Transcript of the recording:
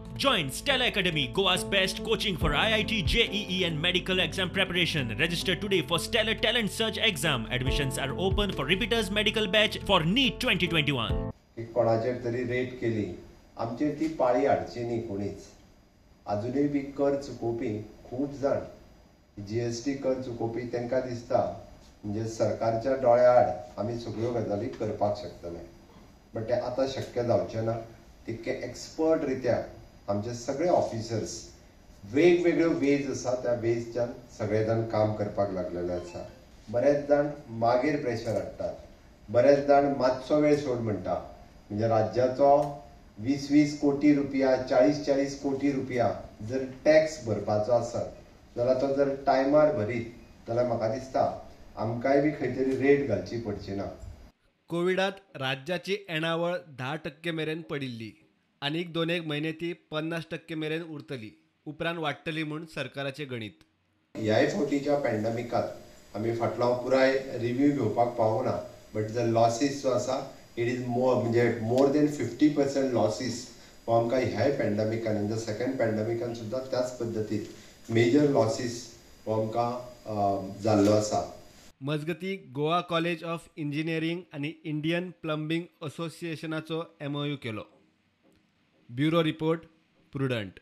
Join Stella Academy, Goa's best coaching for IIT, JEE and medical exam preparation. Register today for Stellar Talent Search exam. Admissions are open for repeaters medical batch for NEET 2021. की कोणाचेर तरी rate केली, आमचेर ती पाळी हाडची न्ही कोणीच. आजुनूय बी कर चुकोवपी खूब जाण, जीएसटी कर चुकोवपी, तांकां दिसता म्हणजे सरकारच्या दोळ्या आड आमी सगळ्यो गजाली करपाक शकतले, बट तें आतां शक्य जावचें ना. तितके एक्सपर्ट रित्या आमचे सगळे ऑफिसर्स वेगवेगळ्यो वेज आसा, त्या वेजच्यान सगळे जाण काम करपाक लागलेले आसा. बरेच जाण मागीर प्रेशर हाडटात, बरेच जाण मातसो वेळ सोड म्हणटा. म्हणजे राज्याचो 20-20 कोटी रुपया, 40-40 कोटी रुपया जर टॅक्स भरपाचो आसत जाल्यार तो जर टायमार भरीत जाल्यार म्हाका दिसता आमकांय बी खंय तरी रेट घालची पडची ना. कोविडात राज्याची येणावळ 10% मेरेन पडिल्ली, आनीक 2-1 म्हयने ती 50% मेरेन उरतली, उपरांत वाडटली म्हूण सरकाराचें गणीत. ह्याय फावटीच्या पॅन्डमिकात आमी फाटलो पुराय रिव्यू घेवपाक पावना, बट the losses जो आसा it is more, म्हणजे मोर देन 50% लॉसीस हो आमकां ह्याय पॅन्डमिकान, म्हणजे सेकंड पॅन्डमिकान सुद्दां त्याच पद्दतीन मेजर लॉसीस हो आमकां जाल्लो आसा. मजगती गोवा कॉलेज ऑफ इंजिनियरींग आनी इंडियन प्लंबींग असोसिएशनाचो एमओयू केलो. Bureau report, Prudent.